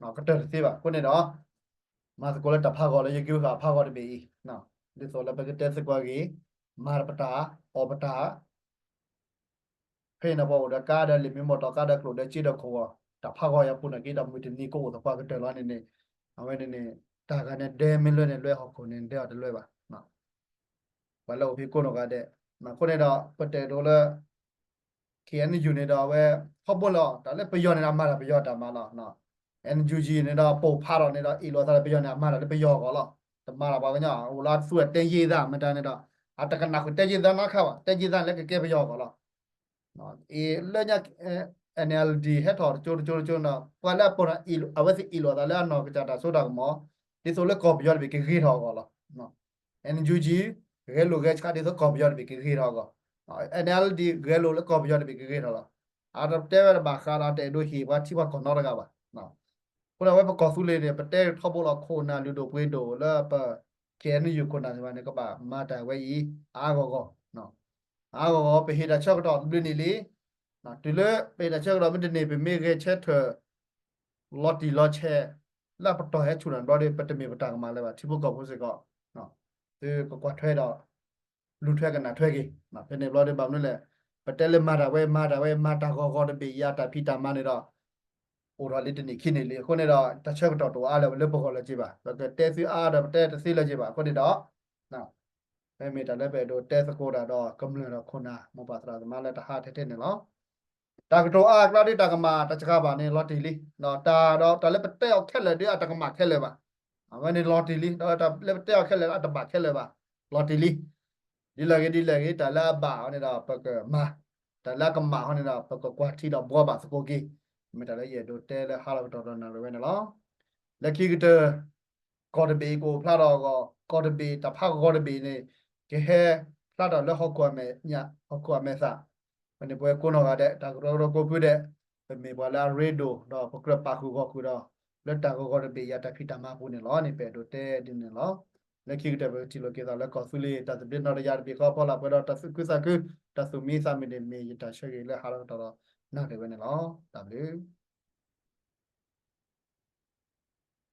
ၤ. ကတၢၢ်တသ့ဘၣ်. အဃိန့ၣ်ဒီး မၤသကိးလၢတၢ်ဖးဂီၤလၢယက့ၤဃာ်ဖးဂီၤတဘ့ၣ်အံၤ, ဒ်သိးလၢပကတဲသကိးအဂ့ၢ်, မၤပတၢ်, အီၣ်ပတၢ် ဖဲအံၤန့ၣ် ပှၤအိၣ်ဒီးကါဒီးလံာ်မ့ၢ်မီၢ်တီၢ်ကါဒီးကျိၣ်ဒီးစ့ဒီးခိၣ်ဂီၤ, တၢ်ဖးဂီၤယၤပူၤန့ၣ်က့ဒီး မုၢ်တနံၤကအိၣ်သပှၢ်ကတၢၢ်လီၤန့ၣ်န့ၣ်, အဝဲန့ၣ်န့ၣ် တၢ်ဂၤန့ၣ်ဒဲမ့ၢ်လွဲန့ၣ် လွဲဟီၣ်ခိၣ်န့ၣ် ဒဲအီၤတလွဲဘၣ်. ပှၤလၢအိၣ်ဖဲကိးနီၢ်ဂၤဒဲး, အဃိန့ၣ်ဒီး ပတဲဒိးလၢ K N U န့ၣ်ဒီးအဝဲ ထီဘိလီၤ. တၢ်လၢပယီၤန့ၣ်ဒီး အမၤတၢ်ပယီၤတၢ်မၤလီၤ. NUG န့ၣ်ဒီးပိာ်ဖးထီၣ်န့ၣ်ဒီး အ့ၣ်လိာ်သးလၢပယီၤန့ၣ် အမၤတၢ်လၢပယီၤအဂီၢ်လီၤ. တမၤလၢၤပှၤကညီ အိၣ်လၢအသူၣ်အတဲယ့ၢ်သးမတၤန့ၣ်ဒီး အတကနၣ်ဃုာ်တဲယ့ၢ်သးနီတခါဘၣ်, တဲယ့ၢ်သးန့ၣ်လၢကကဲပယီၤအဂီၢ်လီၤ. အ့ၣ်လၢညါ NLD ဟဲထီၣ်တကၠိတကၠိတကၠိန့ၣ်ဒီး ပှၤလၢအပိာ် အဝဲသ့ၣ်အ့ၣ်လိာ်သးလၢအနီၢ်ကစၢ်တၢ်စိတၢ်ကမီၤ ဒ်သိးလၢကီၢ်ပယီၤတဘ့ၣ်ကဂ့ၤထီၣ်အဂီၢ်လီၤ. NUG ဂဲၤလိာ်ဂဲၤဆှးဒ်သိးကီၢ်ပယီၤတဘ့ၣ်ကဂ့ၤထီၣ်အဂီၢ်, NLD ဂဲၤလိာ်လၢကီၢ်ပယီၤတဘ့ၣ်ကဂ့ၤထီၣ်လီၤ. အတတဲဝဲတဘၣ်ဃးဒီး တအဲၣ်ဒိးဟ့ၣ်ပှၤထံပှၤကီၢ်နီတဂၤဘၣ်. အဃိန့ၣ် အဝဲပကီၢ်သူလ့ၤန့ၣ် ပတဲထီဘိလီၤ ခိၣ်နၢ်လုၢ်ဒိၣ်ပှ့ၤဒိၣ်လၢပ KNU ခိၣ်နၢ်န့ၣ်ဘၣ်န့ၣ် ကဘၣ်မၤတၢ်ဝဲအံၤ အါဂီၢ်ဂီၢ် အါဂီၢ်ဂီၢ် ပဟ့ၣ်တၢ်ဆၢကတီၢ်တဘျုးနံၣ်လံ. တုၤလၢပဟ့ၣ်တၢ်ဆၢကတီၢ်မ့ၢ်တန့ၢ် ပမ့ၢ်ဂဲၤဆၢထၢၣ် လီၤတံၢ်လီၤဆဲး လၢပတီၢ်ဟဲဆူၣ်တၢ်ဘျီဒီး ပတမ့ၢ်ပတၢ်ကမၣ်လၢၤဘၣ် ထံဖိကီၢ်ဖိစ့ၢ်ကီး သုကကွၢ်ထွဲဒီး လူၤထွဲကနၣ်ထွဲက့ၤ. ဖဲန့ၣ်ဘျီဒီး ဘၣ်မနုၤလဲၣ်, ပတဲလၢမၤတၢ်ဝဲ မၤတၢ်ဝဲ မၤတၢ်ဂီၢ်ဂီၢ်တဘ့ၣ် ယၤတၢ်ဖံးတၢ်မၤန့ၣ်ဒီး အိၣ်ထီၣ်လံတနံၣ်ခံနံၣ်လံ. အဃိန့ၣ်ဒီး တၢ်ဆၢကတီၢ်တအိၣ်အါလၢၤလၢပဂီၢ်လၢၤက့ၤဘၣ်, ပကတဲသုအါဒီး ပတဲတသ့လၢၤက့ၤဘၣ်. အဃိန့ၣ်ဒီး မ့မ့ၢ်တၢ်လၢပအဲၣ်ဒိးတဲသကိးတၢ်ဒီး ကမျၢၢ်ဒီးခိၣ်နၢ်မိၢ်ပၢ်သရၣ်သမါလၢတဟးထဲထဲန့ၣ်လီၤ. တၢ်ကတိၤအါအကျါဒီး တၢ်ကမၣ်တစှၤဘၣ်န့ၣ် လီၤတံၢ်လံ. ဒီးတၢ်ဒီး တၢ်လၢပတဲအီၤခဲလၢာ်ဒီး အတကမၣ်ခဲလၢာ်ဘၣ်. အဝဲန့ၣ်လီၤတံၢ်လံ. ဒီးတၢ်လၢပတဲအီၤခဲလၢာ်လၢအတဘၣ်ခဲလၢာ်ဘၣ် လီၤတံၢ်လံ. ဒ်လဲၣ်ဂ့ၤဒ်လဲၣ်ဂ့ၤ တၢ်လၢအဘၣ်အီၤန့ၣ်ဒီး ပကမၤ, တၢ်လၢအကမၣ်အီၤန့ၣ်ဒီး ပကကွၢ်ထံဒီးဘှီဘၣ်သကိးက့ၤ. မ့ၢ်တၢ်လၢယအဲၣ်ဒိးတဲလၢဟါလီၤကတီၢ်ဒီးနၣ်ရံၣ်ဝဲန့ၣ်လီၤ. လၢခံကတၢၢ် ကီၢ်တဘ့ၣ်ကအိၣ်ဖျါထီၣ်အဂီၢ်, ကီၢ်တဘ့ၣ်တၢ်ဖးဂီၤတဘ့ၣ်န့ၣ် ကဟဲဖျါထီၣ်လၢဟီၣ်ခိၣ်အမဲာ်ညါ, ဟီၣ်ခိၣ်အမဲာ်သၣ်. ဖဲန့ၣ်ပဝဲကိးနီၢ်ဂၤဒဲး တၢ်ကရၢကရိကိးဖုဒဲး ပမ့ၢ်ပှၤလၢအရ့ဒိၣ် ဒီးပကြၢးပာ်ဃုာ်ဂီၢ်ဃုာ်ဒီး လၢတၢ်ဂီၤဂီၤတဘ့ၣ် ယၤတၢ်ဖံးတၢ်မၤအပူၤန့ၣ်လီၤန့ၣ် ပအဲၣ်ဒိးတဲဒ်န့ၣ်လီၤ. လၢခံကတၢၢ် ပကထံၣ်လိာ်က့ၤသးလၢကီၢ်သူလ့ၤ တၢ်သဘျ့နီၣ်တယၢ်တဘ့ၣ်ဃီ ဖီလာ်ပှဲၤဒီးတၢ်သူၣ်ခုသးခု, တၢ်သူၣ်မံသးမုာ်န့ၣ် မ့ၢ်ယတၢ်ဆၢဂ့ၤလၢဟါလီၤကတီၢ်ဒီးနၣ်ရံၣ်ဝဲန့ၣ်လီၤ. တၢ်ဘျုး